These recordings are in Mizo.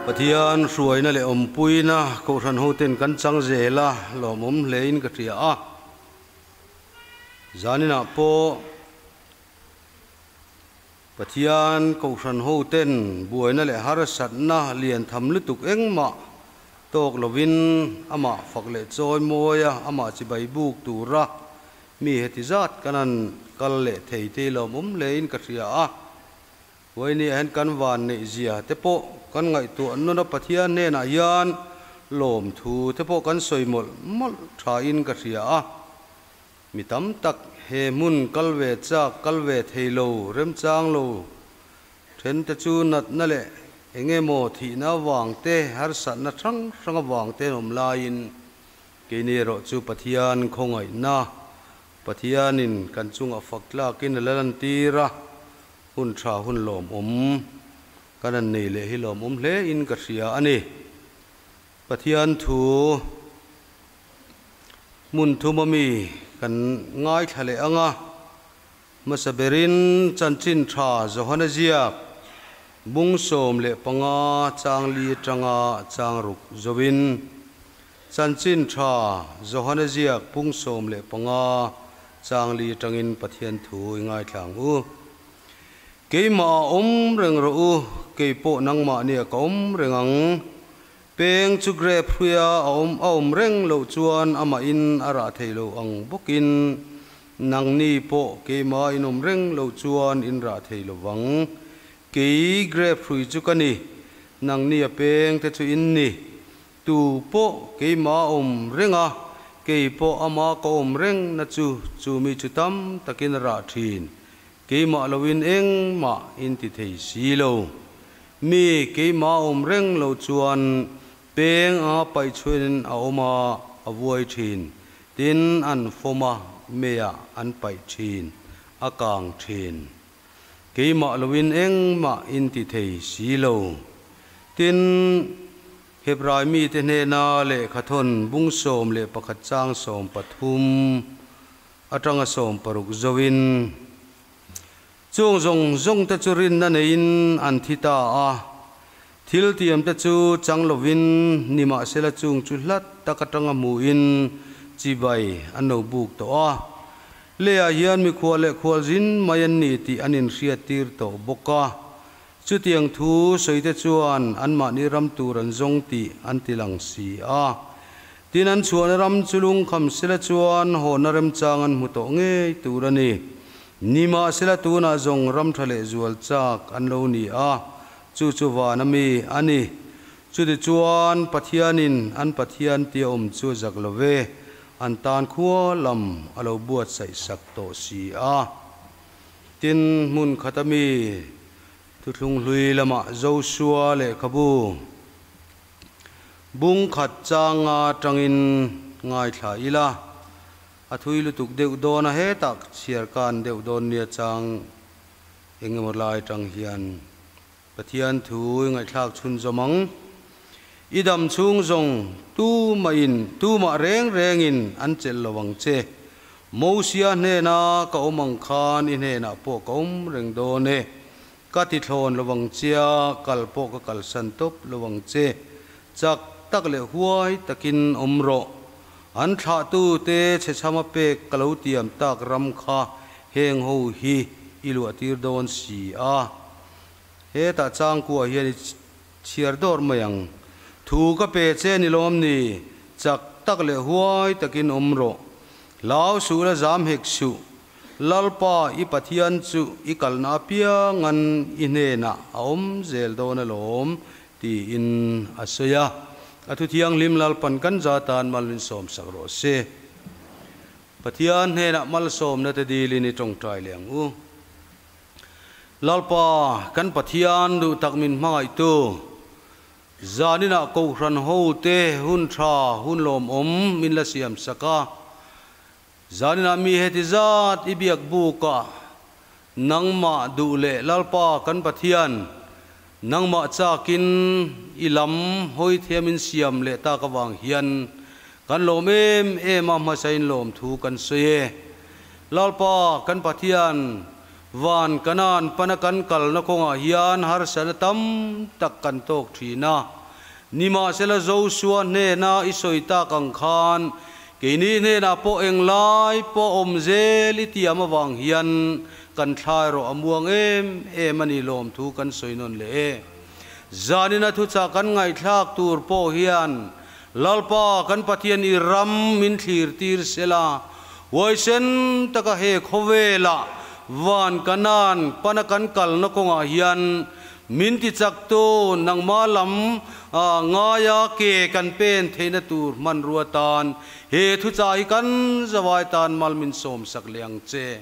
Pathian hruaina leh awmpuina Kohhran hoten kan chang zel a, lawmawm hlein ka hria a. Zaninah pawh Pathian Kohhran hoten buaina leh harsatna lian tham lutuk engmah tawk lovin amah fak leh chawi mawia amah chibai buk tura mi heti zat kan han kal leh thei te lawmawm hlein ka hria a. Vawinia hian kan van neih zia te pawh kan ngaihtuah nawn a, Pathian hnenah hian lawmthu te pawh kan sawi mawlh mawlh thain ka hria a. Mi tam tak he hmun kal ve chak, kal ve thei lo, remchang lo then te chu natna leh eng emaw thihna avang te, harsatna hrang hrang avang te an awm laiin keini erawh chu Pathian khawngaihna, Pathianin kan chungah fak tlakin a la lantir a. Hun tha hun lawmawm kan han nei leh hi lawmawm hle in ka hria a ni. Pathian thu hmun thum ami kan ngaithla leh ang a, hmasa berin chanchin tha Johana ziak bung 15 chang li atanga chang ruk zoin chanchin tha Johana ziak bung 15 chang li atangin Pathian thu i ngaithla ang u. Keimah a awm reng rawh u, kei pawh nangmah nia ka awm reng ang. Peng chu grape hruia a awm a awm reng loh chuan amahin a rah thei lo ang bawkin nangni pawh keimah in awm reng loh chuan in rah thei lo vang. Kei grape hrui chu ka ni, nangni a peng te chu in ni. Tu pawh keimah a awm reng a, kei pawh ama ka awm reng na chu chumi chu tam takin a rah thin. Keimah loin engmah in ti thei si lo. Mi keimah a awm reng lo chuan peng anga paih chhuain a awm a, a vuai thin. Tin, an fawm a, meiah an paih thin, a kang thin. Keimah loin engmah in ti thei si lo. Tin, Hebrai mite hnena lehkha thawn bung 11 chang 13 atanga 16 zoin, Chung zawng zawng te chu rinna neiin an thi ta a, thil tiam te chu chang lovin nimahsela chung chu hlat tak atanga hmuhin chibai an lo buk tawh a. Leiah hian mikhual leh khualzin mai an ni tih an inhriattir tawh bawk a. Chutiang thu sawi te chuan anmahni ram tur an zawng tih an ti lang si a. Tin, an chhuahna ram chu lungkham sela chuan hawnna remchang an hmu tawh ngei tur a ni. Nimahsela tunah zawng ram tha leh zual chak an lo ni a, chu chu van ami a ni. Chutichuan Pathianin an Pathian tia awm chu a zak lo ve, an tan khua lam a lo buatsaih sak tawh si a. Tin, hmun khat ami thuthlung hlui lamah Joshua lehkhabu bung khat changa tangin ngaithla ila, a thui lutuk deuh dawn a, hetah chhiar kan deuh dawn nia chang engemaw lai tang hian Pathian thu i ngaihthlak chhun zawm ang. I dam chhung zawng tu mahin tumah reng rengin an chelh lo ang che. Mosia hnena ka awm ang khan i hnenah pawh ka awm reng dawn e. Ka ti thlawn lo ang chia, kal pawh ka kalsan tawp lo ang che. Chak tak leh huai takin awm rawh. An thlahtu te chhechhama pek ka lo tiam tak ram kha heng ho hi i luahtir dawn si a. Hetah changkua hian i chhiar dawr mai ang. Thu ka pe che ni lawm ni, chak tak leh huai takin awm rawh. Hlau suh la zam hek suh. Lalpa i Pathian chu i kalna apiangan i hnenah a awm zel dawn alawm, tiin a sawi a. A thu thianghlim Lalpan kan za tan mal min sawmsak rawh se. Pathian hnenah malsawmna te dilin i tawngtai leh ang u. Lalpa, kan Pathian duh tak min hmangaihtu, zaninah Kohhran hote hun tha hun lawmawm min la siam sak a. Zaninah mi heti zat i biak bukah nangmah duh leh Lalpa kan Pathian, nangmah chakin i lam hawi thiamin siam leh tak avang hian kan lawm em em a, hmasain lawmthu kan sawi e. Lalpa kan Pathian, van Kanaan pana kan kalna kawngah hian harsatna tam tak kan tawk thin a. Nimahsela Josua hnena i sawi tak ang khan keini hnenah pawh englai pawh awm zel i tiam avang hian kan thlai rawh a muang em em a ni lawmthu kan sawi nawn leh e. Zanina thuchah kan ngaihthlak tur pawh hian Lalpa kan Pathian i ram min thlir tir sela, huaisen taka he khawvelah van Kanan pana kan kalna kawngah hian Min tichaktu nangmah lam ngaia ke kan pen theihna tur hmanrua tan he thuchah hi kan zavai tan mal min sawmsak leh ang che.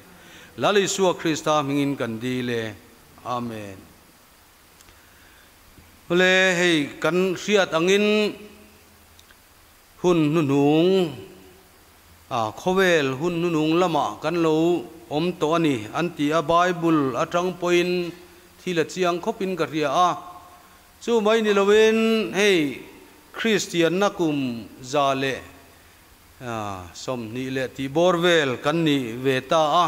Lal Isua Krista hmingin kan dil e. Amen. Hule hei kan hriat angin hun hnuhnung khawvel hun hnuhnung lamah kan lo awm tawh a ni an ti a, Bible atang pawhin thil a chiang khawpin ka hria a, chu mai ni loin hei Kristianna kum 120 leh tih bawr vel kan ni ve ta a,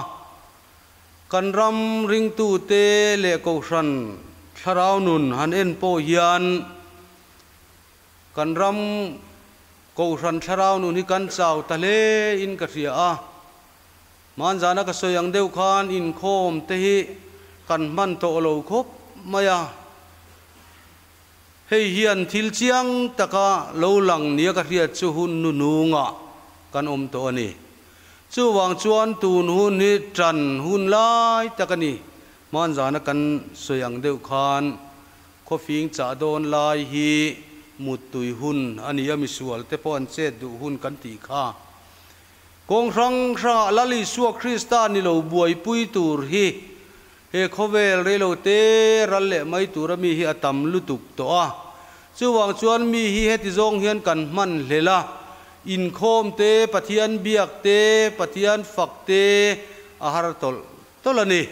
kan ram ringtute leh kohhran thlarau nun han en pawh hian Kan ram Kohhran thlarau nun hi kan chau ta hle in ka hria a, hmanzana ka sawi ang deuh khan inkhawm te hi kan hman tawh lo khawp mai a, hei hian thil chiang taka lo lang nia ka hriat chu hun nu nungah kan awm tawh a ni. Chuvang chuan tun hun hi tan hun lai tak a ni, hmanzana kan sawi ang deuh khan Khawfing chah dawn lai hi muttui hun a ni a, misual te pawh an chet duh hun kan tih kha. Kawng hrang hrangah Lal Isua Krista ni lo buaipui tur hi he khawvel reilo te ral leh mai tura mi hi a tam lutuk tawh a. Chuvang chuan mi hi heti zawng hian kan hman hlel a, inkhawm te, Pathian biak te, Pathian fak te a har tawlh Tawlh a ni.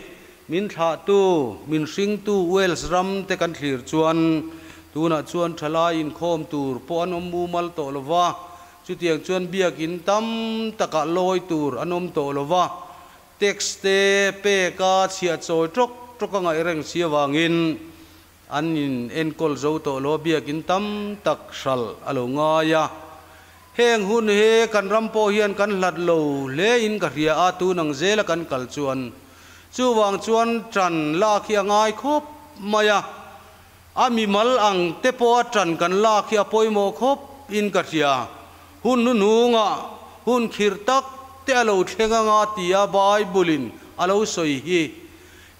Min thlahtu, min hringtu Wales ram te kan thlir chuan tunah chuan thalai inkhawm tur pawh an awm mumal tawh lo va, chutiang chuan biakin tam takah lawi tur an awm tawh lo va, tax te pek a chhiah chawi tawk tawk a ngaih reng si avangin An in enkawl zo tawh lo a biakin tam tak hralh a lo ngai a. Heng hun hi kan ram pawh hian kan hlat lo hle in ka hria a, tun ang zela kan kal chuan chuvang chuan tan lak hi a ngai khawp mai a. A mimal ang te pawh a tan kan lak hi a pawimawh khawp in ka hria. Hun hnuhnungah hun khirh tak te a lo thleng anga tia Bible in a lo sawi hi.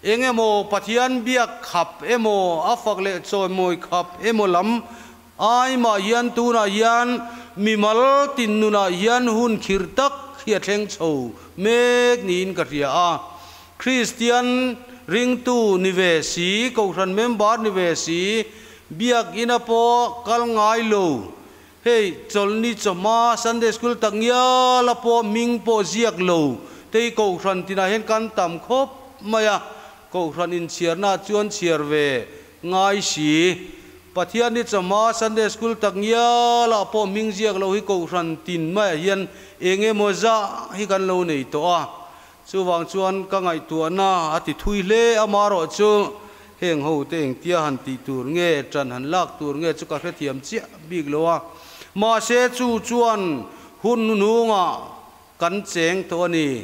Eng emaw Pathian biak khap emaw a fak leh chawimawi khap emaw lam ai mah hian tunah hian mimal tin nunah hian hun khirh tak hi a thleng chho mek niin ka hria a. Kristian ringtu ni ve si, Kohhran member ni ve si, biakina pawh kal ngai lo, hei chawlhni chawhma Sunday School tak ngiala pawh hming pawh ziak lo tei Kohhran tinah hian kan tam khawp mai a, Kohhran inchhiarnaah chuan chhiar ve ngai si. Pathianni chawhma Sunday School tak ngialah pawh hming ziak lo hi Kohhran tin maiah hian eng emaw zah hi kan lo nei tawh a, Chuvang chuan ka ngaihtuahna a ti thui hle a, marawh chu heng ho te engtia han tih tur nge, ṭan han lak tur nge chu ka hrethiam chiah bik lo a. Mahse chu chuan hun hnuhnungah kan cheng tawh a ni.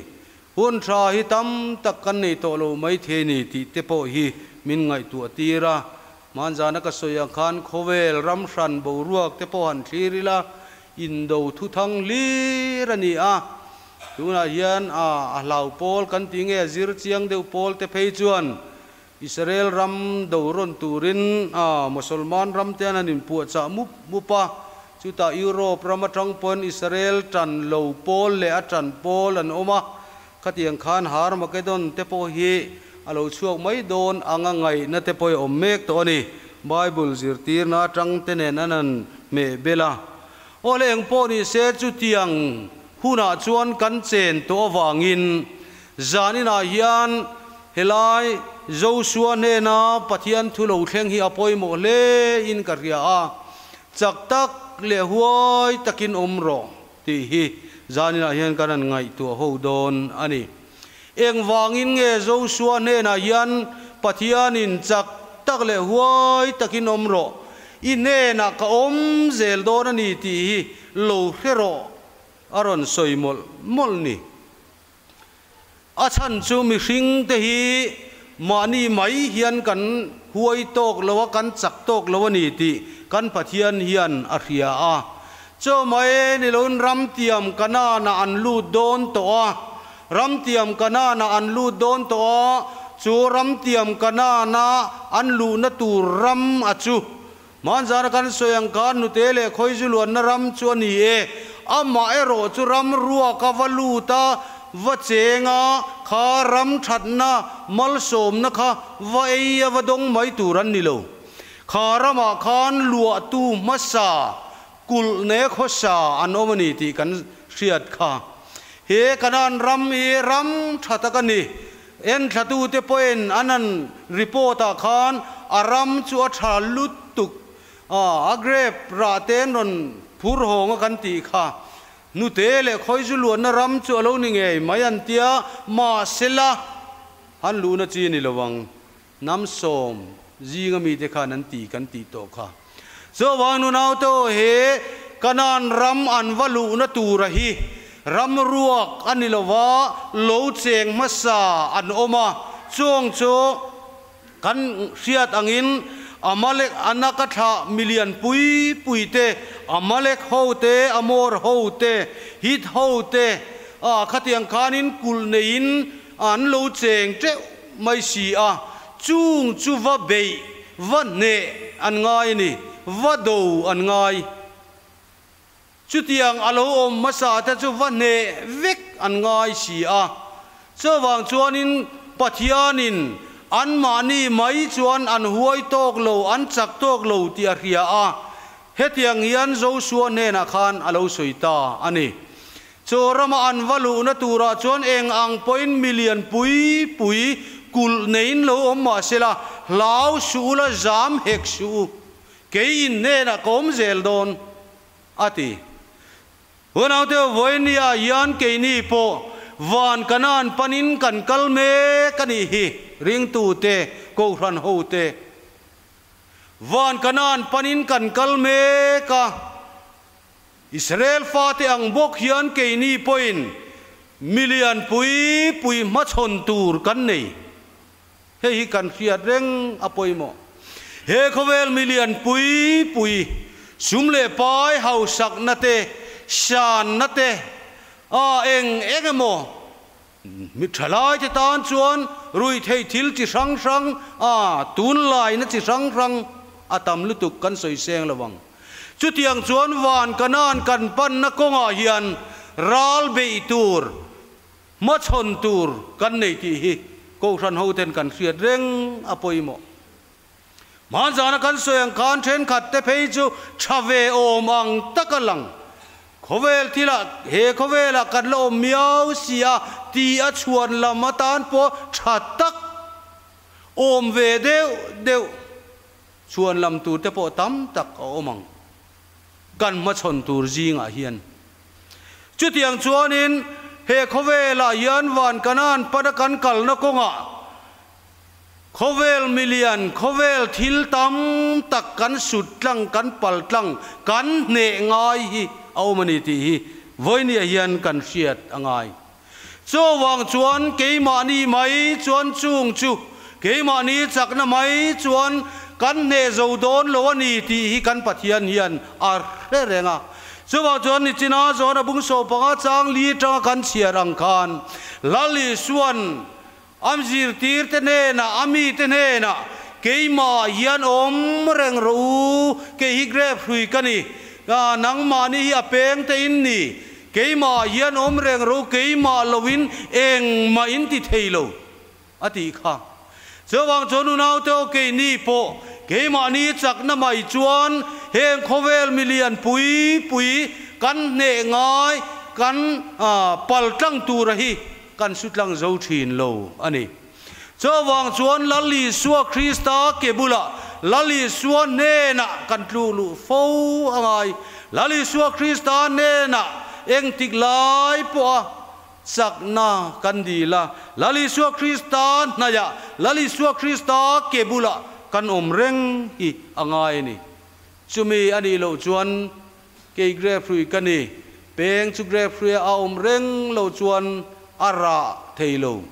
Hun ṭha hi tam tak kan nei tawh lo maithei ni tih te pawh hi min ngaihtuah tir a. Hmanzana ka sawi ang khan khawvel ram hran boruak te pawh han thlir ila, indo thuthang hlir a ni a. Tunah hian a hlau pawl kan ti nge zir chiang deuh pawl te phei chuan Israel ram do rawn turin Mosolman ram te an han inpuahchah mup mup a, chutah Europe ram atang pawn Israel tan lo pawl leh a tan pawl an awm a, khatiang khan Harmageddon te pawh hi a lo chhuak mai dawn anga ngaihna te pawh a awm mek tawh a ni. Bible zirtirna atang te nen an han hmeh bel a. Aw le engpawh ni se chutiang hunah chuan kan chen tawh avangin zaninah hian helai Joshua hnena Pathian thu lo thleng hi a pawimawh hle in ka hria a, chak tak leh huai takin awm rawh tih hi zaninah hian kan han ngaihtuah ho dawn a ni. Engvangin nge Joshua hnenah hian Pathianin chak tak leh huai takin awm rawh? I hnenah ka awm zel dawn a ni tih hi lo hre rawh, a rawn sawi mawlh mawlh ni. A chhan chu mihringte hi mahni mai hian kan huai tawk lo a, kan chak tawk lo a ni tih kan Pathian hian a hria a. Chaw mai ni loin ramtiam Kanaan-ah an lut dawn tawh a, ramtiam Kanaan-ah an lut dawn tawh a, chu ramtiam Kanaan-a an luhna tur ram a chu Hmanzana kan sawi ang khan nute leh khawizu luanna ram chu a ni e. Amah erawh chu ram ruaka va lut a, va cheng a, kha ram thatna malsawmna kha va ei a va dawng mai tur an ni lo. Kha ramah khan luahtu hmasa kulh ne khawsa an awm a ni tih kan hriat kha. He Kanaan ram hi ram tha tak a ni. Enthlatute pawhin an han report-ah khan a ram chu a tha lutuk a, a grape rah te an rawn phur hawng a kan tih kha. Hnute leh khawizu luanna ram chu a lo ni ngei mai an tia, mahsela han luhna chi a ni lo ang. Hnam sawm zinga mite khan an ti kan tih tawh kha. Chuvang nunaute aw he Kanaan ram an va luhna tura hi ram ruak a ni lova, lo cheng hmasa an awm a, chuang chu kan hriat angin Amalek anaka thlah milian pui pui te, Amalek ho te, Amor ho te, Hit ho te, ah khatiang khanin kulh neiin an lo cheng teuh mai si a, chung chu va beih, va hneh an ngai a ni, va do an ngai. Chutiang a lo awm hmasa te chu va hneh vek an ngai si a. Chuvang chuanin Pathianin anmahni mai chuan an huai tawk lo, an chak tawk lo tih a hria a, hetiang hian Joshua hnenah khan a lo sawi ta a ni. Chaw rama an va luhna turah chuan eng ang pawhin milian pui pui kulh neiin lo awm mah sela, hlau suh ula zam hek suh u, kei in hnenah ka awm zel dawn, a ti. Unaute vawinia hian keini pawh van Kanaan panin kan kal mek a nih hi, ringtute, kohhran hote. Van Kanaan panin kan kal mek a. Israel fate ang bawk hian keini pawhin milian pui pui hmachhawn tur kan nei. Hei hi kan hriat reng a pawimawh. He khawvel milian pui pui sum leh pai hausakna te, sanna te, a eng eng emaw mi thalai te tan chuan ruihtheih thil chi hrang hrang a tunlaina chi hrang hrang a tam lutuk kan sawi seng lo ang. Chutiang chuan van Kanaan kan panna kawngah hian ral beih tur, hmachhawn tur kan nei tih hi Kohhran hoten kan hriat reng a pawimawh. Hmanzana kan sawi ang khan thenkhat te phei chu tha ve awm ang tak a lang. Khawvel thilah he khawvelah kan la awm miau si a tih a chhuan lam atan pawh tha tak awm ve deuh deuh chhuan lam tur te pawh tam tak a awm ang. Kan hmachhawn tur zingah hian. Chutiang chuanin he khawvelah hian van Kanaan pana kan kalna kawngah Khawvel milian, khawvel thil tam tak kan sut tlang, kan pal tlang, kan hneh ngai hi a awm a ni tih hi vawinia hian kan hriat a ngai. Chuvang chuan keimahni mai chuan chung chu keimahni chakna mai chuan kan hneh zo dawn lo a ni tih hi kan Pathian hian a hre reng a. Chuvang chuan nichina zawn a bung sawpanga chang li atanga kan chhiar ang khan Lal Isua'n A zirtirte hnenah, a mite hnenah, Keimah hian awm reng rawh u, kei hi grape hrui ka ni, nangmahni hi a pengte in ni, keimah hian awm reng rawh u, keimah loin engmah in ti thei lo, a tih kha. Chuvang chuan unaute aw keini pawh keimahni chakna mai chuan heng khawvel milian pui pui kan hneh ngai kan paltlang tura hi Kan sutlang zo thin lo a ni. Chuvang chuan Lal Isua Krista ke bulah Lal Isua hnenah kan tlu luh fo a ngai. Lal Isua Krista hnenah engtik lai pawha chakna kan dil a, Lal Isua Krista hnaiah Lal Isua Krista ke bulah kan awm reng hi a ngai a ni. Chumi a nih loh chuan kei grep hrui ka ni, peng chu grep hruia a awm reng lo chuan a rah thei lo.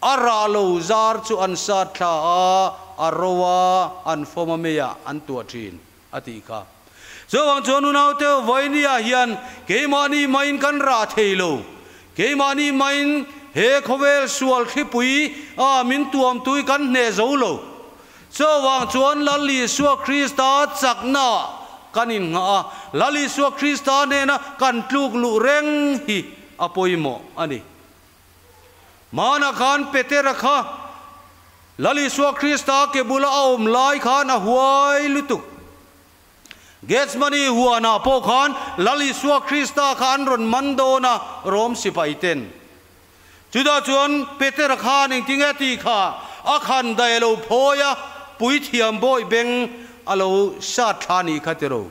A rah lo zar chu an sat thla a, a ro a, an fawm a meiah an tuah thin, a tih kha. Chuvang chuan unaute vawinia hian keimahni maiin kan rah thei lo. Keimahni maiin he khawvel sual thlipui a min tuamtui kan hneh zo lo. Chuvang chuan Lal Isua Krista chakna kan innghah a, Lal Isua Krista hnena kan tluk luh reng hi a pawimawh a ni. Hmanah khan Petera kha Lal Isua Krista ke bula a awm lai khan a huai lutuk. Gethsemane huanah pawh khan Lal Isua Krista kha an rawn man dawn a, Rom sipai ten. Chutah chuan Petera khan engtinge tih kha a khan daih a lo phawi a, puithiam bawi beng a lo sat thla nih kha tiro.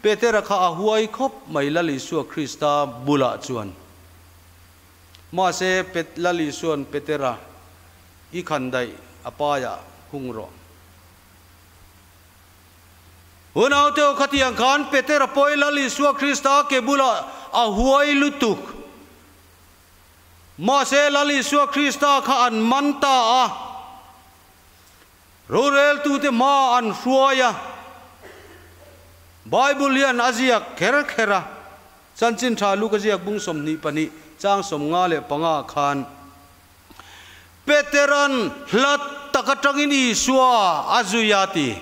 Petera kha a huai khawp mai Lal Isua Krista bulah chuan. Mahse, Lal Isua'n Petera, I khan daih a paiah hung rawh. Unaute aw khatiang khan Petera pawi Lal Isua Krista ke bulah a huai lutuk. Mahse, Lal Isua Krista kha an man ta a. Roreltute hma an hruai a, Bible hian a ziak kher kher a, Chanchin Tha Luka ziak bung 22 chang 55 khan Petera'n hlat tak atangin Isua a zui a ti.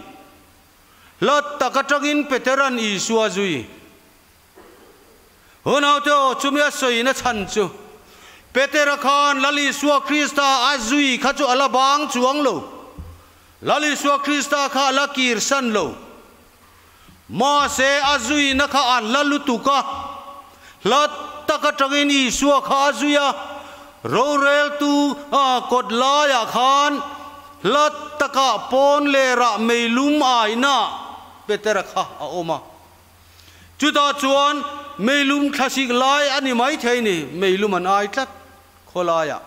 Hlat tak atangin Petera'n Isua a zui. Unaute aw, chumi a sawiin a chhan chu, Petera khan Lal Isua Krista a zui kha chu a la bang chuang lo. Lal Isua Krista kha a la kirsan lo. Mahse, a zuina kha a hla lutuk a, hla tak atangin Isua kha a zui a, roreltu kawt laiah khan hla takah pawn lerah meilum aina Petera kha a awm a. Chutah chuan meilum thlasik lai a ni maithei ni, meilum an ai tlat khawlaiah.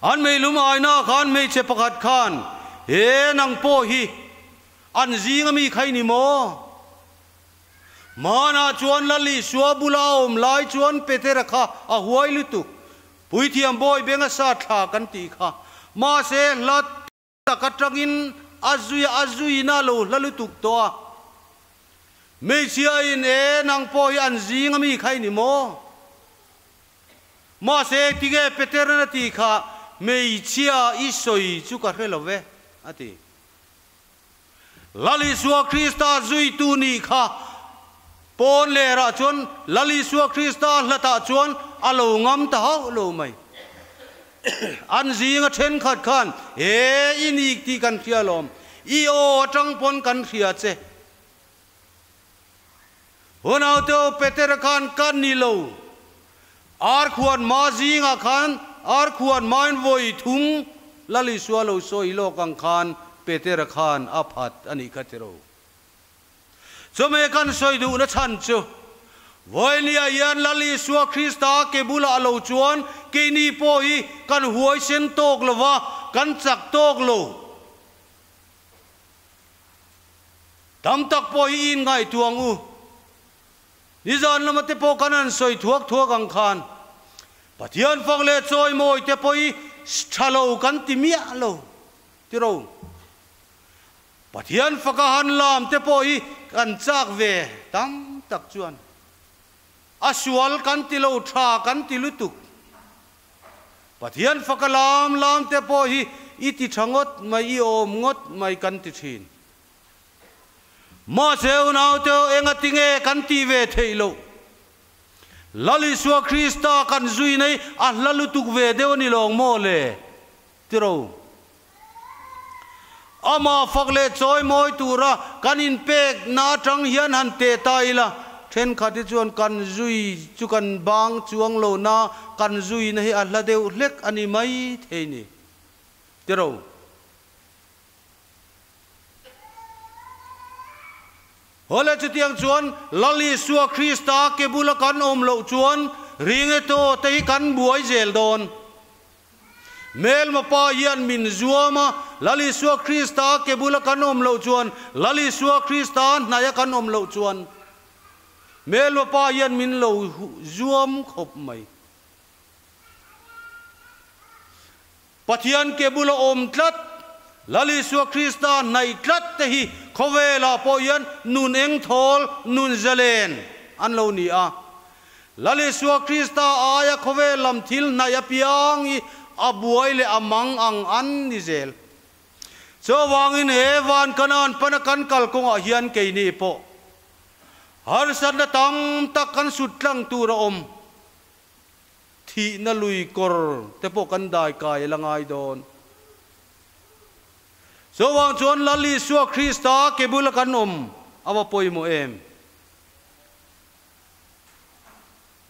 An meilum aina khan hmeichhe pakhat khan, He nang pawh hi an zing ami kha i ni maw? Hmanah chuan Lal Isua bula a awm lai chuan Petera kha a huai lutuk, Puithiam bawi benga sa thla kan tih kha. Mahse, hla Tak atangin a zui a zuina lo hla lutuk tawh a. Hmeichhia in e nang pawh hi an zing ami kha i ni maw? Mahse tinge Peteran a ti kha hmeichhia i sawi chu ka hre lo ve a ti. Lal Isua Krista zuitu nih kha pawn lerah chuan Lal Isua Krista hlatah chuan a lo ngam ta hauh lo mai. An zinga thenkhat khan, He i nik tih kan hria alawm, i aw atang pawn kan hria che. Hunaute aw Petera khan ka ni lo. Ar khuan ma zingah khan ar khuan main vawi thung Lal Isua lo sawi lawk ang khan Petera khan a phat a nih kha tiro. Chumi kan sawi duhna chhan chu vawinia hian Lal Isua Krista ke bulah lo chuan keini pawh hi kan huaisen tawk lo va, kan chak tawk lo. Tam tak pawh hi i inngaihtuah ang u. Nizan lama te pawh kan han sawi thuak thuak ang khan Pathian fak leh chawimawi te pawh hi tha lo kan ti miah lo tiro. Pathian faka han lam te pawh hi kan chak ve tam tak chuan a sual kan ti lo tha kan ti lutuk. Pathian faka lam lam te pawh hi i ti tha ngawt mai i awm ngawt mai kan ti thin. Mahse unaute enga tinge kan tih ve theih loh? Lal Isua Krista kan zui nei a hla lutuk ve deuh a ni lawng maw le? Tiro. Amah fak leh chawi mawi tura kan inpek na atang hian han teh ta ila, thenkhat hi chuan kan zui chu kan bang chuang lo na, kan zui na hi a hla deuh hlek a ni mai thei ni. Tiro. Hawle chutiang chuan Lal Isua Krista ke bula kan awm loh chuan ringe tawh te hi kan buai zel dawn. Hmelma pa hian min zuam a, Lal Isua Krista ke bula kan awm loh chuan, Lal Isua Krista hnaia kan awm loh chuan, hmelma pa hian min lo zuam khawp mai. Pathian ke bula awm tlat, Lal Isua Krista hnaih tlat te hi khawvelah pawh hian nun engthawl, nun zalen an lo ni a. Lal Isua Krista aia khawvel lam thil hnaih apiang hi a buai leh a mang ang an ni zel. Chuvangin he van Kanaan pana kan kal kawngah hian keini pawh harsatna tam tak kan sut tlang tur a awm. Thihna lui kawr te pawh kan dai kai la ngai dawn. Chuvang chuan Lal Isua Krista ke bula kan awm a va pawimawh em?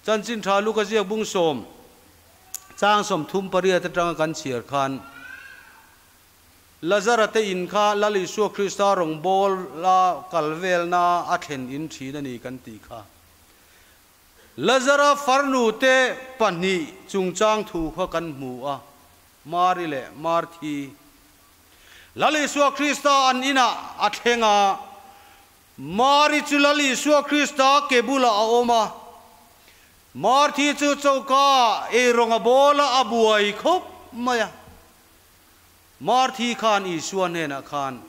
Chanchin tha Luka ziak bung sawm chang 38 atanga kan chhiar khan Lazara te in kha Lal Isua Krista rawngbawl la kal velna a thlen in thin a ni kan tih kha. Lazara farnu te pahnih chungchang thu kha kan hmu a, Mari leh Marthi. Lal Isua Krista an inah a thleng a, Mari chu Lal Isua Krista ke bulah a awm a. Marthi chu choka eirawng a bawl a, a buai khawp mai a. Marthi khan Isua hnenah khan,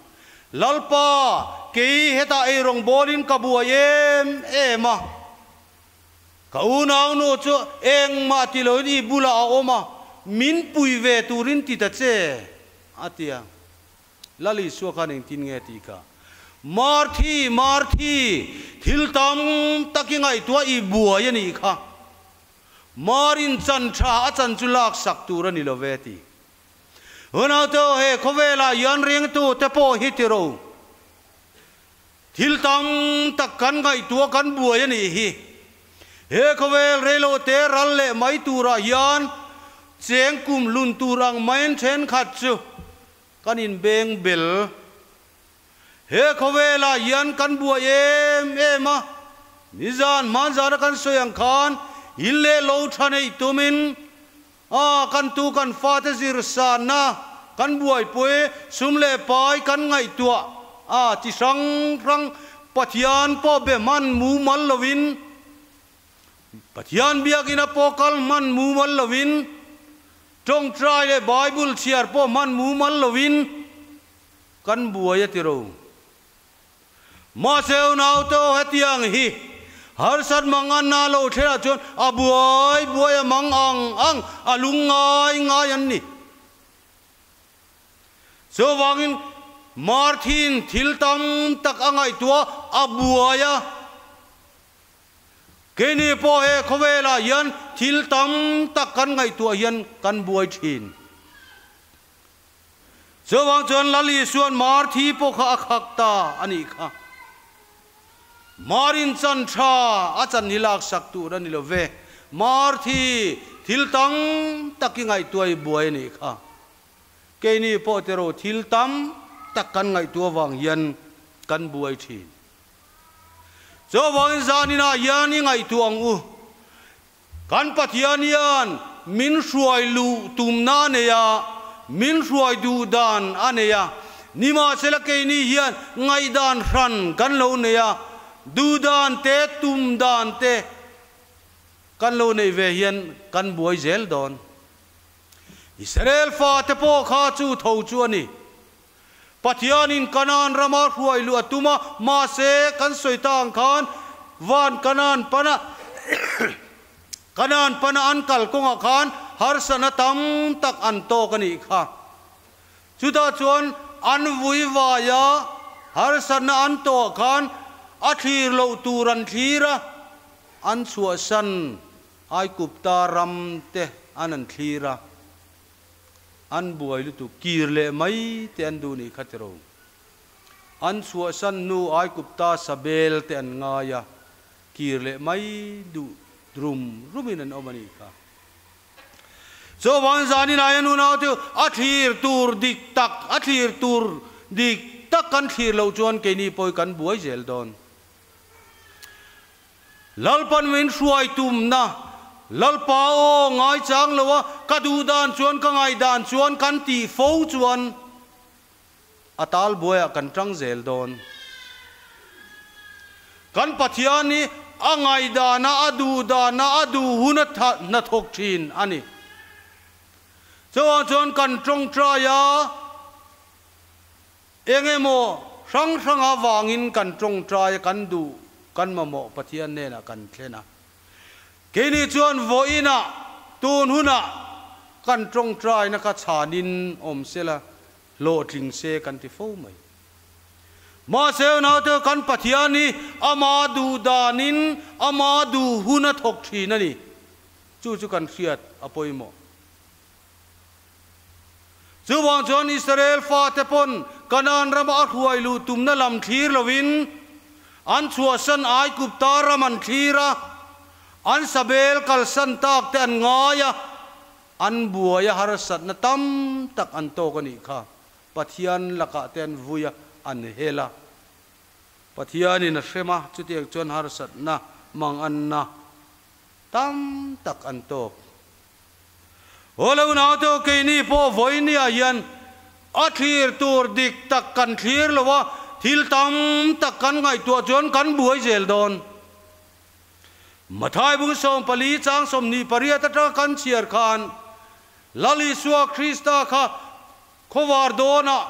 Lalpa, kei hetah eirawng bawlin ka buai em em a. Ka unaunu chu engmah ti loin i bulah a awm a, min pui ve turin ti ta che, a ti a. Lal Isua khan engtin nge tih kha? Marthi, Marthi, thil tam tak i ngaihtuah i buai a nih kha. Marin chan tha a chan chu laksak tur a ni lo ve ti. Unaute aw he khawvelah hian ringtu te pawh hi ti ro. Thil tam tak kan ngaihtuah kan buai a nih hi. He khawvel reilo te ral leh mai turah hian cheng kum hlun tur ang maiin thenkhat chu Kan inbeng bel. He khawvelah hian kan buai em em a, nizan hmanzana kan sawi ang khan in leh lo tha neih tumin a kan tu kan fate zir sanna kan buaipui sum leh pai kan ngaihtuah a chi hrang hrang Pathian pawh be hman mumal lovin Pathian biakina pawh kal hman mumal lovin Tawngtai leh Bible chhiar pawh hman mumal lovin kan buai a ti ro. Mahse unaute aw hetiang hi harsat manganna lo thlenah chuan a buai buai a mang ang ang a lung ngai ngai an ni. Chuvangin Marthin thil tam tak a ngaihtuah a buai a. Keini pawh he khawvelah hian thil tam tak kan ngaihtuah hian kan buai thin. Chuvang chuan Lal Isua'n Mar thi pawh kha a khak ta a nih kha. Marin chan tha a chan hi laksak tur a ni lo ve. Mar thi thil tam tak i ngaihtuah i buai a nih kha. Keini pawh tiraw thil tam tak kan ngaihtuah vang hian kan buai thin. Chuvangin zaninah hian i ngaihtuah ang u. Kan Pathian hian min hruai luh tumna a nei a, min hruai duh dan a nei a. Nimahsela keini hian ngaihdan hran kan lo nei a, duh dan te, tum dan te kan lo neih ve hian kan buai zel dawn. Israel fate pawh kha chu tho chu a ni. Pathianin Kanaan rama hruai luh a tum a, mahse kan sawi ta ang khan van Kanaan pana Kanaan pana an kal kawngah khan harsatna tam tak an tawk a nih kha. Chutah chuan an vui vaia harsatna an tawhah khan a thlir loh tur an thlir a, an chhuahsan Aikupta ram te an an thlir a. An buai lutuk kir leh mai te an duh nih kha tiro. An chhuahsan hnu Aikupta sabel te an ngai a, kir leh mai duh rum rumin an awm a nih kha. Chuvang zanin aia nunau te a thlir tur dik tak, a thlir tur dik tak kan thlir loh chuan keini pawh hi kan buai zel dawn. Lalpan min hruai tumna. Lalpa aw ngaichang lo a, ka duh dan chuan ka ngaihdan chuan kan tih fo chuan a tal buaiah kan tang zel dawn. Kan Pathian hi a ngaihdana, a duhdana, a duh huna hnathawk thin a ni. Chuvang chuan kan tawngtai a, eng emaw hrang hrang avangin kan tawngtai a, kan duh, kan mamawh Pathian hnenah kan thlen a. Keini chuan vawiinah, tun hunah kan tawngtaina kha chhanin awm sela, hlawhtling se kan ti fo mai. Mahse naute kan Pathian hi ama duh danin ama duh hun a thawk thin a ni. Chu chu kan hriat a pawimawh. Chuvang chuan Israel fate pawn Kanaan rama a hruai luh tumna lam thlir lovin an chhuahsan Aigupta ram an thlir a, an sabel kalsan tak te an ngai a, an buai a harsatna tam tak an tawk a nih kha. Pathian lakah te an vui a, an hel a. Pathianin a hrem a, chutiang chuan harsatna, manganna tam tak an tawk. Aw lo naute keini pawh vawinia hian a thlir tur dik tak kan thlir lo a, thil tam tak kan ngaihtuah chuan kan buai zel dawn. Mathai bung 14 chang 28 atanga kan chhiar khan Lal Isua Krista kha khawvar dawnah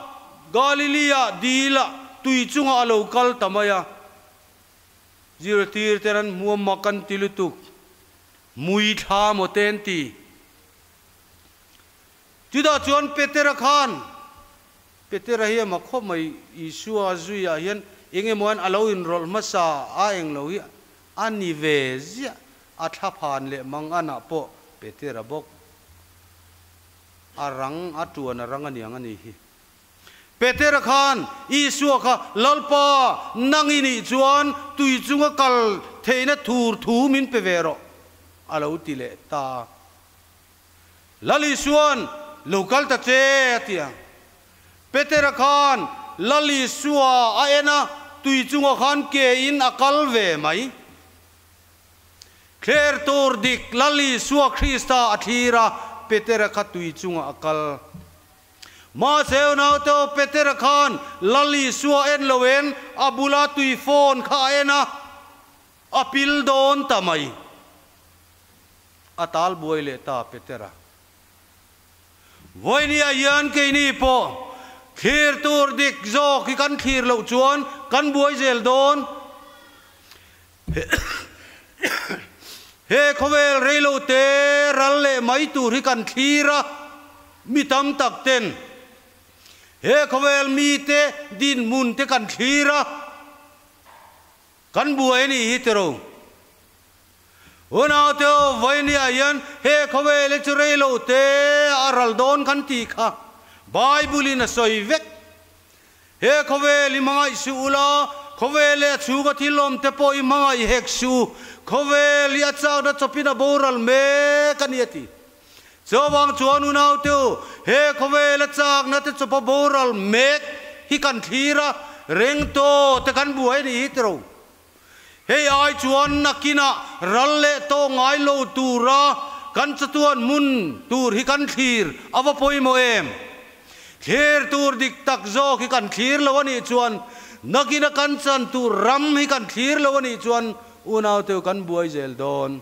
Galilea dil-ah tui chungah a lo kal ta mai a. Zirtir ten an hmu a mak an ti lutuk. Mui thla maw te an ti. Chutah chuan Petera khan, Petera hi a mak khawp mai, Isua zuiah hian eng emaw hian a lo inrawlh hmasa a eng lo hi a ni ve ziah, a thla phan leh mang anah pawh Petera bawk a rang, a tuan a rang aniang a ni hi. Petera khan Isua kha, Lalpa, nang i nih chuan tui chunga kal theihna thur thu min pe ve rawh, a lo ti leh ta. Lal Isua'n, Lo kal ta che, a ti a. Petera khan Lal Isua a en a, tui chunga khan ke in a kal ve mai. Thler tur dik Lal Isua Krista a thlir a, Petera kha tui chunga a kal. Mahse naute Petera khan Lal Isua en lo en a bula tui phone kha a en a, a pil dawn ta mai. A tal buai leh ta Petera. Vawinia hian keini pawh thlir tur dik zawk hi kan thlir loh chuan kan buai zel dawn. He khawvel reilo te ral leh mai tur hi kan thlir a, mi tam tak ten he khawvel mite dinhmun te kan thlir a, kan buai a nih hi tiro. Unau te aw vawinia hian he khawvel hi chu reilo te a ral dawn kan tih kha Bible in a sawi vek. He khawvel i hmangaih suh ula, khawvel leh a chhunga thil awm te pawh i hmangaih hek suh, khawvel i a chakna chawpin a boral mek a ni a ti. Chuvang chuan unau te u, he khawvel a chakna te chawpa boral mek hi kan thlir a, reng taw te kan buai a nih hi tiro. Hei ai chuan nakinah ral leh tawh ngai lo tura kan chatuan hmun tur hi kan thlir a va pawimawh em? Thlir tur dik tak zawk hi kan thlir lo a nih chuan, nakina kan chan tur ram hi kan thlir lo a nih chuan unauteu kan buai zel dawn.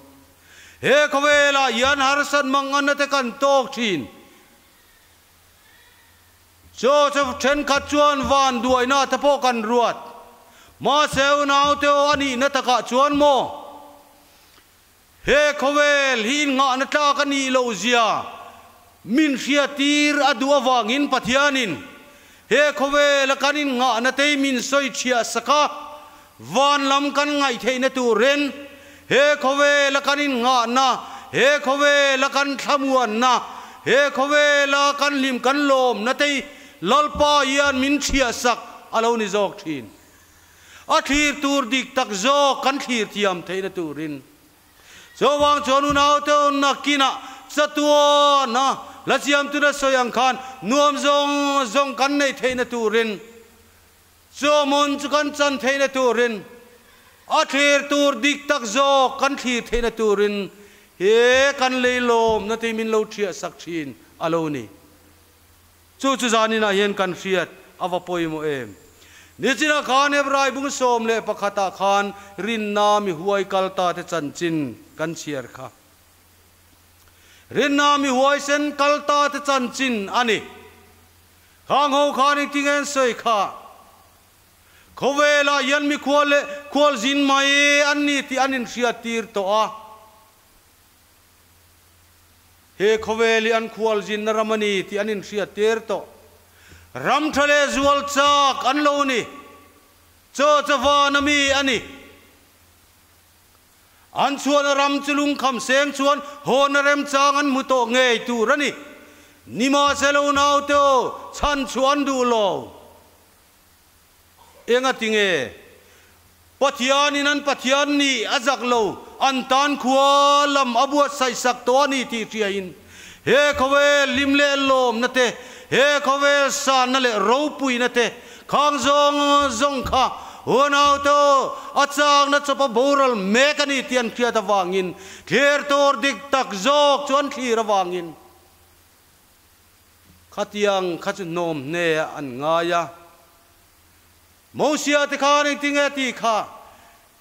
He khawvelah hian harsat manganna te kan tawk thin. Chaw chu thenkhat chuan van duaina te pawh kan ruat. Mahse unaute aw a nihna takah chuan maw? He khawvel hi innghahna tlak a nih loh zia min hriattir a duh avangin Pathianin he khawvela kan innghahna te hi min sawi chhiah sak a, van lam kan ngaih theihna turin he khawvela kan innghahna, he khawvela kan thlamuanna, he khawvela kan hlim kan lawmna te hi Lalpa hian min chhiah sak a lo ni zawk thin. A thlir tur dik tak zawk kan thlir thiam theihna turin. Chuvang chuan unaute nakinah chatuana la siamtuna sawi ang khan nuam zawng zawng kan neih theihna turin Chawhmun chu kan chan theihna turin, a thlir tur dik tak zawk kan thlir theihna turin He kan lei lawm na te min lo thiah sak thin a lo ni. Chu chu zaninah hian kan hriat a va pawimawh em! Nichinah khan Hebrai bung 11 ah khan rinna mi huai kal ta te chanchin kan chhiar kha. Rinna mi huaisen kal ta te chanchin a ni. Khang ho khan engtinge an sawi kha? Khawvelah hian mikhual leh khualzin mai an ni tih an inhriattir tawh a. He khawvel hi an khualzinna ram a ni tih an inhriattir tawh. Ram tha leh zual chak an lo ni. Chaw chavan a mi a ni. An chhuahna ram chu lungkham seng chuan hawnna remchang an hmu tawh ngei tur a ni. Nimahsela unaute aw, chhan chhuah an duh lo. Engatinge? Pathianin an Pathian nih a zak lo, an tan khua lam a buatsaih sak tawh a ni tih hriain, he khawvel hlim leh lawmna te, he khawvel sanna leh ropuina te, khang zawng zawng kha unaute aw a chakna chawpa boral mek a ni tih an hriat avangin, thlir tur dik tak zawk chu an thlir avangin khatiang kha chu hnawm hne an ngai a. Mosia te khan engtinge a tih kha?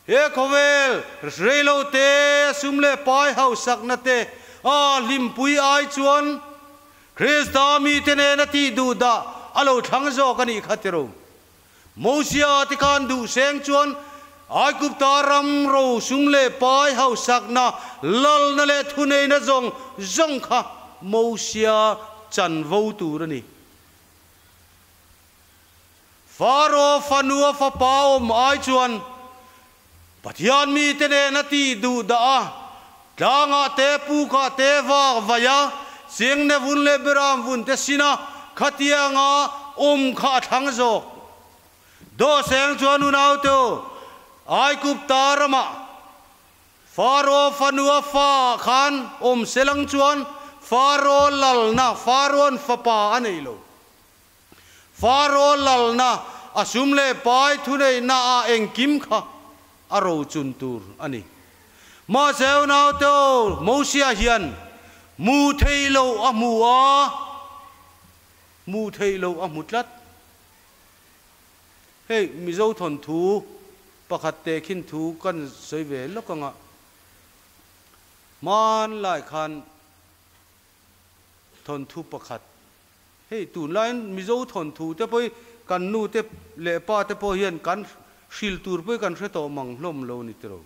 He khawvel reilo te, sum leh pai hausakna te a hlimpui ai chuan Krista mite nen a tih duh dah a lo thlang zawk a nih kha tiro. Mosia te khan duh seng chuan Aigupta ram ro sum leh pai hausakna lalna leh thuneihna zawng zawng kha Mosia chanvo tur a ni. Faro fanua fapa awm ai chuan Pathian mite nen a tih duh dah a, tlangah te, pukah te vak vaih a, chengne vun leh beram vun te sina khatianga awm kha a thlang zawk. Dawhseng chuan unaute u, Aigupta ramah Faro fanua fa khan awm selang chuan Faro lalna, Faroan fapa a nei lo. Faro lalna, a sum leh pai thuneihna ah engkim kha a rochun tur a ni. Mahse unaute aw, Mosia hian hmu theih loh a hmu a, hmu theih loh a hmu tlat. Hei Mizo thawnthu pakhat tehkhin thu kan sawi ve lawk anga hmanlai khan thawnthu pakhat Hei tunlaiin Mizo thawnthu te pawh hi kan nu te leh pa te pawh hian kan hril tur pawh hi kan hre tawh mang hlawm lo ni tiro.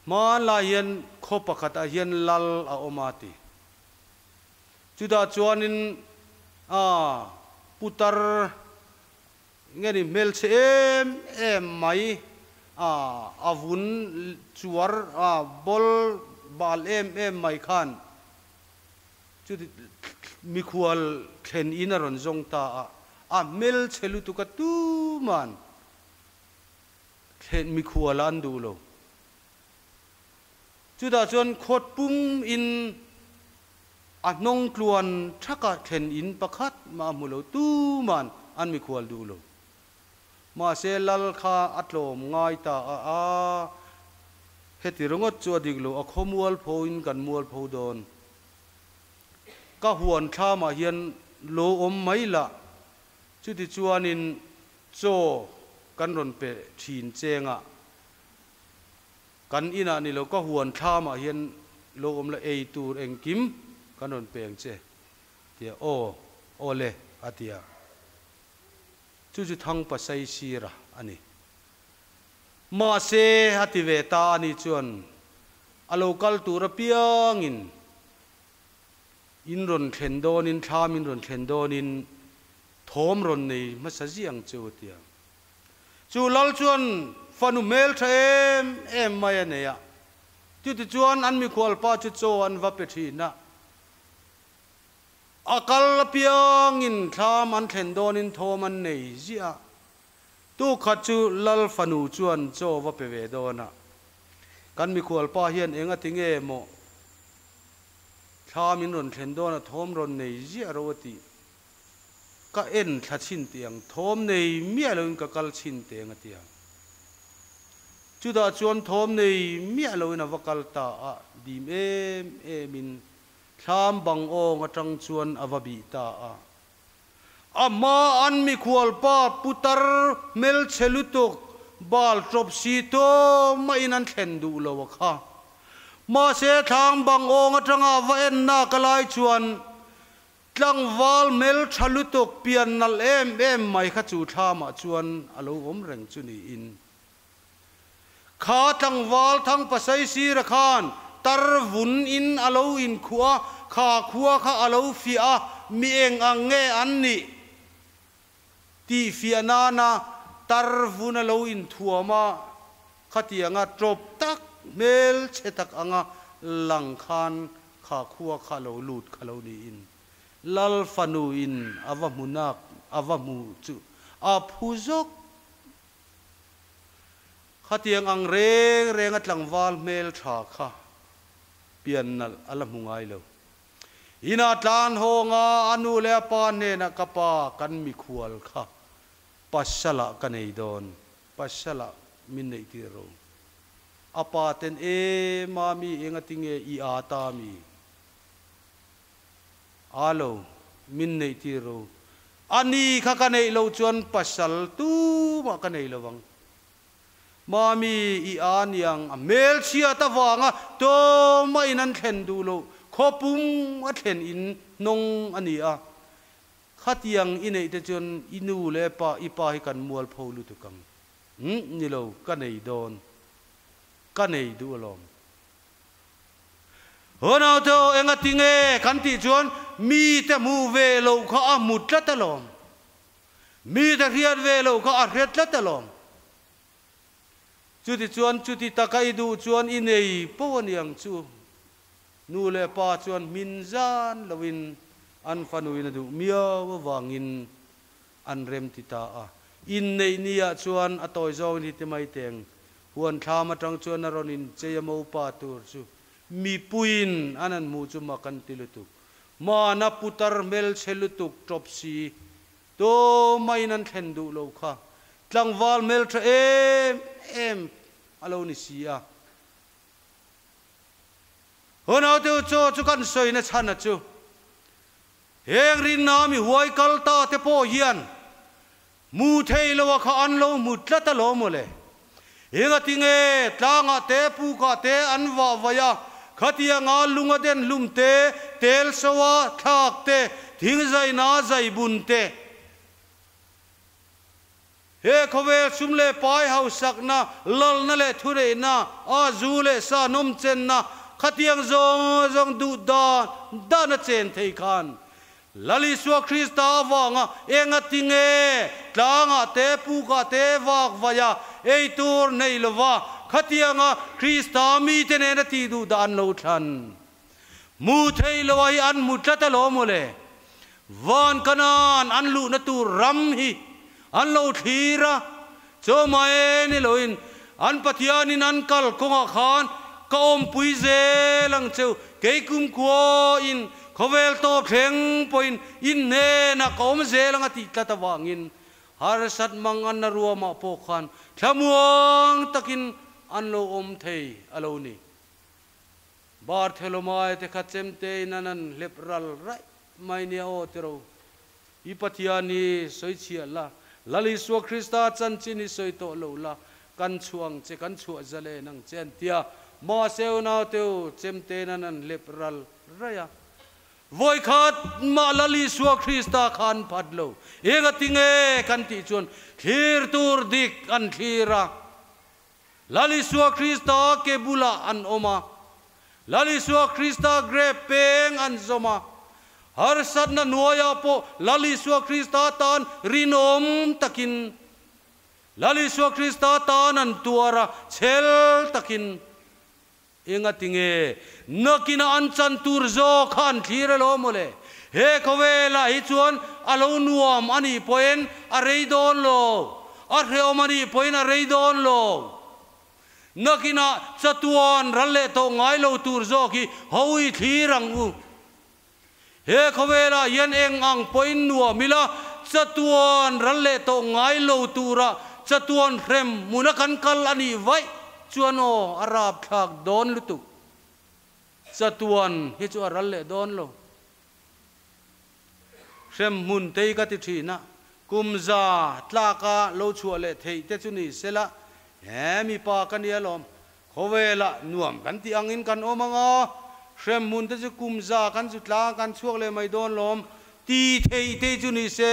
Hmanlai hian khaw pakhatah hian lal a awm a ti. Chutah chuanin a putar Nge ni hmelchhe em em mai a, a vun chuar a bawl bal em em mai khan chuti mikhual thlen in a rawn zawng ta a, a hmelchhe lutuk a tuman thlen mikhual a an duh lo. Chutah chuan khawt pum in A hnawng tluan thaka thlen in pakhat mah a hmu lo, tuman an mikhual duh lo. Mahse lal kha a tlawm ngai ta a, a heti ringawt chu a dik lo, a khaw mualpho in kan mualpho dawn. Ka huan thlamah hian lo awm mai lah, chuti chuanin chaw kan rawn pe thin chengah Kan inah ni lo, ka huan thlamah hian lo awm la, ei tur engkim kan rawn peng che, tia aw, aw le, a ti a. Chu chu Thangpasai sira a ni. Mahse, a ti ve ta a ni chuan a lo kal tur apiangin in rawn thlen dawnin, thlam in rawn thlen dawnin thawm rawn nei hmasa ziah ang che u, a ti a. Chu lal chuan fanu hmeltha em em mai a nei a, chutichuan an mikhualpa chu chaw an va pe thin a. A kal apiangin thlam an thlen dawnin thawm an nei ziah a, tukhat chu lal fanu chuan chaw va pe ve dawn a, Kan mikhualpa hian eng a ti nge maw thlam in rawn thlen dawn a thawm rawn nei ziah ro a tih. Ka en thla chhin teh ang, thawm nei miah loin ka kal chhin teh ang a ti ang. Chutah chuan thawm nei miah loin a va kal ta a, dim em emin thlam bang awng atang chuan a va bih ta a. A hma an mikhual pa putar hmelchhe lutuk bal tawp si tawmahin an thlen duh lo a kha. Mahse thlam bang awng atanga a va enna ka lai chuan Tlangval hmeltha lutuk pian nalh em em mai kha chu thlamah chuan a lo awm reng chu niin kha tlangval thang pasai sira khan tar vun in a lo inkhuh a, kha khua kha a lo fiah a, mi eng ang nge an nih tih fiah nana tar vun a lo inthuam a, khatianga tawp tak hmelchhe tak anga lang khan Kha khua kha lo lut kha lo niin Lal fanu in a va hmu nak a va hmu chu a phu zawk. Khatiang ang reng reng a tlangval hmel tha kha pian nalh a la hmu ngai lo. Inah tlan hawng a a nu leh a pa hnenah ka pa kan mikhual kha pasalah ka nei dawn pasalah min neih tir ro. A pa ten e mami enga tinge i a ta mi? A lo, min neih tir ro. A ni kha ka neih loh chuan pasal tumah ka nei lovang. Mami i a niang a hmelchhiat avanga tumah in an thlen duh loh khawpum a thlen in hnawng a ni a. Khatiang i neih te chuan i nu leh pa i pa hi kan mualpho lutuk ang. Umm ni lo, ka nei dawn. Ka nei duh alawm. Haw naute aw, enga ti nge kan tih chuan mite hmuh ve loh kha a hmu tlat alawm. Mite hriat ve loh kha a hre tlat alawm. Chuti chuan chuti taka i duh chuan i nei poh a niang chu. Nu leh pa chuan hmin zan loin an fanuin a duh miau avangin an rem ti ta a. Inneih ni ah chuan a tawi zawngin hi ti mai teng. Huan thlam atang chuan a rawn inchei a mopa tur chu mipuiin an han hmuh chu mak an ti lutuk. Mana putar hmelchhe lutuk tawp si tumah-in an thlen duh lo kha tlangval hmeltha em em a lo ni si a. Hunaute u chaw chu kan sawina chhan a chu. Heng rinna mi huai kal ta te pawh hian hmu thei lo a kha an lo hmu tlat a lo mawle. Engati nge tlangah te pukah te an vah vaih a, khatianga lunga den hlum te, tel soa thlak te, thingzaina zai bun te. He khawvel sum leh pai hausakna, lalna leh thureihna, a zu leh sa nawmchenna, khatiang zawng zawng duh dan dan a chen thei khan Lal Isua Krista avanga enga tinge tlangah te pukah te vak vaia ei tur nei lova khatianga Krista mite nena tih duh dah an lo thlan hmu thei lo a hi an hmu tlat alawm aw le. Van Kanan an luhna tur ram hi an lo thlir a, chaw mai ni loin an Pathianin an kal kawngah khan ka awmpui zel ang cheu, kei kumkhuain khawvel tawp thleng pawhin in hnenah ka awm zel ang a tih tlat avangin harsat mang an na ruamah pawh khan thlamuang takin an lo awm thei a lo ni. Barthelomai te kha chemte in an an hlep ral raih mai nia aw tiro. I Pathian hi sawi chhiah la, Lal Isua Krista chanchin hi sawi tawh lo la, kan chhuah ang che, kan chhuah zalen ang che an ti a. Mahse unaute u, chemte in an an hlep ral raih a. Vawikhat mah Lal Isua Krista kha an phat lo. Engati nge kan tih chuan thlir tur dik an thlir a. Lal Isua Krista ke bulah an awm a, Lal Isua Krista grep peng an zawm a, harsatna hnuaiah pawh Lal Isua Krista tan rinawm takin, Lal Isua Krista tan an tuar a, chhel takin. Engati nge nakina an chan tur zawk kha an thlir elo mawle? He khawvelah hi chuan a lo nuam a nih pawhin a rei dawn lo, a hrehawm a nih pawhin a rei dawn lo. Nakinah chatuan ral leh tawh ngai lo tur zawk hi ho i thlir ang u. He khawvelah hian eng ang pawhin nuam ila, chatuan ral leh tawh ngai lo tura chatuan hrem hmuna kan kal a nih vaih. chuan aw a rapthlak dawn lutuk. Chatuan hi chu a ral leh dawn lo. Hremhmun tei ka ti thin a, kum za tlaka lo chhuah leh theih te chu ni sela, he mipa ka nia lawm, khawvelah nuam kan tih angin kan awm ang a, hremhmun te chu kum za kan chu tlang kan chhuak leh mai dawn lawm ti theih te chu ni se.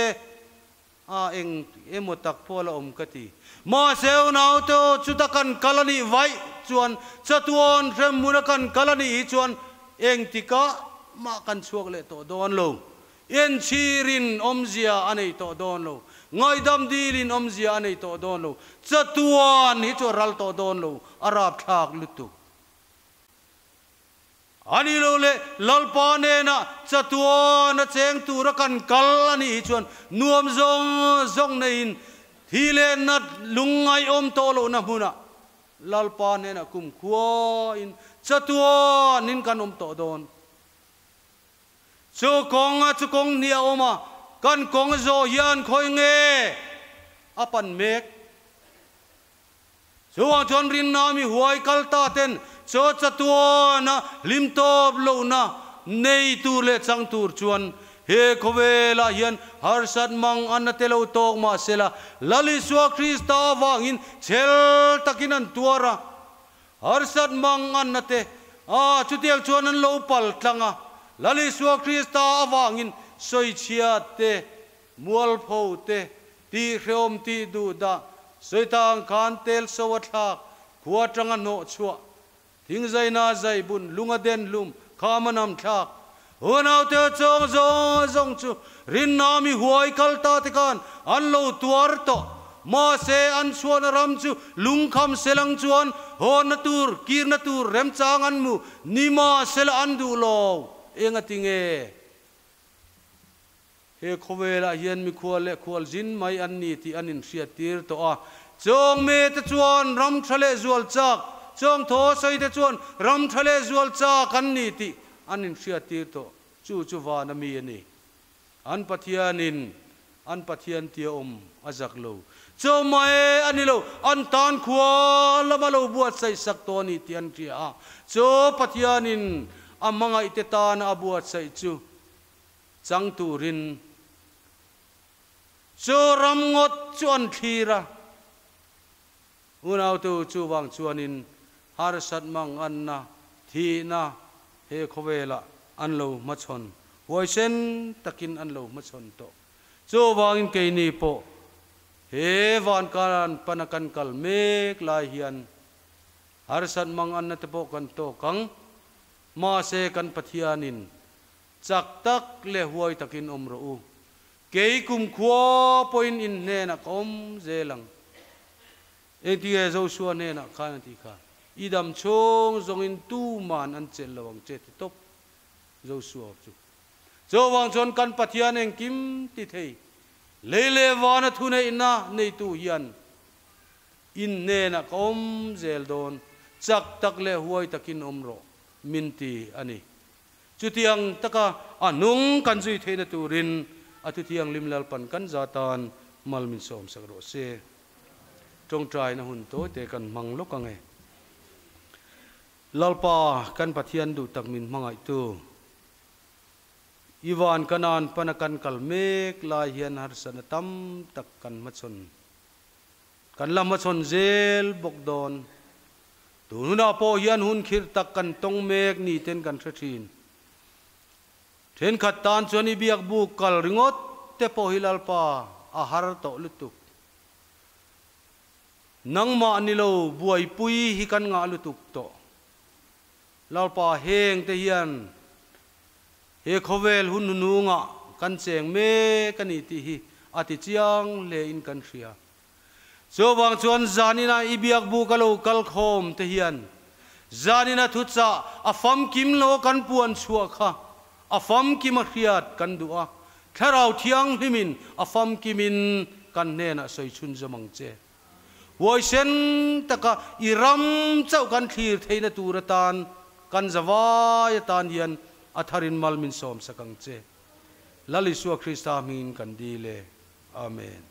A eng emaw tak pawh la awm ka ti. Mahse unaute aw chuta kan kal a nih vaih chuan chatuan hremhmuna kan kal a nih hi chuan engtikah mah kan chhuak leh tawh dawn lo. Enchhirin awmzia a nei tawh dawn lo. Ngaihdam dilin awmzia a nei tawh dawn lo. Chatuan hi chu a ral tawh dawn lo. A rapthlak lutuk. A nih loh leh Lalpa hnenah chatuan a cheng tura kan kal a nih hi chuan nuam zawng zawng neiin thi leh nat lungngaihawm tawh lohna hmunah Lalpa hnenah kumkhuain chatuanin kan awm tawh dawn. Chu kawng a chu kawng hnih a awm a, kan kawng zawh hian khawi nge a pan mek? Chuvang chuan rinna mi huai kal ta ten chaw chatuana hlim tawp lohna nei tur leh chang tur chuan he khawvelah hian harsat mang an a te lo tawk mahsela Lal Isua Krista avangin chhel takin an tuar a, harsat mang an a te a chutiang chuan an lo pal tlang a, Lal Isua Krista avangin sawichhiat te Mualpho te, tih hreawm tih duh dah, Sawitang khan tel so a thlak, khua tanga hnawh chhuah, thingzaina zai bun, lung a den hlum, kham a nam thlak. Unaute chawng zawng zawng chu rinna mi huai kal ta te khan an lo tuar tawh. Mahse an chhuahna ram chu lungkham selang chuan hawnna tur, kirna tur remchang an hmu ni mahsela an duh lo. Engati nge? He khawvelah hian mikhual leh khual zin mai an ni tih an inhriattir tawh a. Chawng mite chuan ram tha leh zual chak, chawng thaw sawite chuan ram tha leh zual chak an ni tih an inhriattir tawh. Chu chu vana mi a ni. An Pathianin an Pathian tia awm a zak lo. Chaw mai a ni lo, an tan khua lama lo buatsaih sak tawh a ni tih an hria a. Chaw Pathianin a hmangaihte tana a buatsaih chu Chang turin chu ram ngawt chu an thlir a, unautu chuvang chuanin harsat mang anna, thihna he khawvelah an lo hmachhawn, huaisen takin an lo hmachhawn tawh. Chuvangin keini pawh he vankan pana kan kal mek lai hian harsat mang anna te pawh kan tawk ang, mahse kan Pathianin Chak tak leh huai takin awm rawh u. Kei kumkhua pawhin in hnenah ka awm zel ang. Engtinge Joshua hnenah khan a tih kha, I dam chhung zawngin tuman an chelh lo ang che ti tawp Joshua chu. Chuvang chuan kan Pathian engkim ti thei, lei leh vana thuneihna neitu hian in hnenah ka awm zel dawn, chak tak leh huai takin awm rawh min ti a ni. Chutiang taka a hnung kan zui theihna turin a Thuthianghlim Lalpan kan za tan mal min sawmsak rawh se. Tawngtaina hun tawite kan hmang lawk ang e. Lalpa, kan Pathian duh tak min hmangaihtu, i van kanan pana kan kal mek lai hian harsatna tam tak kan hmachhawn. Kan la hmachhawn zel bawk dawn. Tun hunah pawh hian hun khirh tak kan tawng mek ni ten kan hre thin. Thenkhat tan chuan i biak buk kal ringawt te pawh hi Lalpa a har tawh lutuk. Nangmah ni lo buaipui hi kan ngah lutuk tawh. Lalpa heng te hian he khawvel hun hnunungah kan cheng mek a ni tih hi a ti chiang hle in kan hria. Chuvang chuan zanina i biakbu ka lo kal khawm te hian zanina thuchah a famkim lo kan puan chhuah kha a famkim a hriat kan duh a, Thlarau Thianghlimin a famkimin kan hnenah sawi chhun zawm ang che. Huaisen taka i ram chauh kan thlir theihna tur atan kan zavai atan hian a tharin mal min sawmsak ang che. Lal Isua Krista hmingin kan dil e. Amen.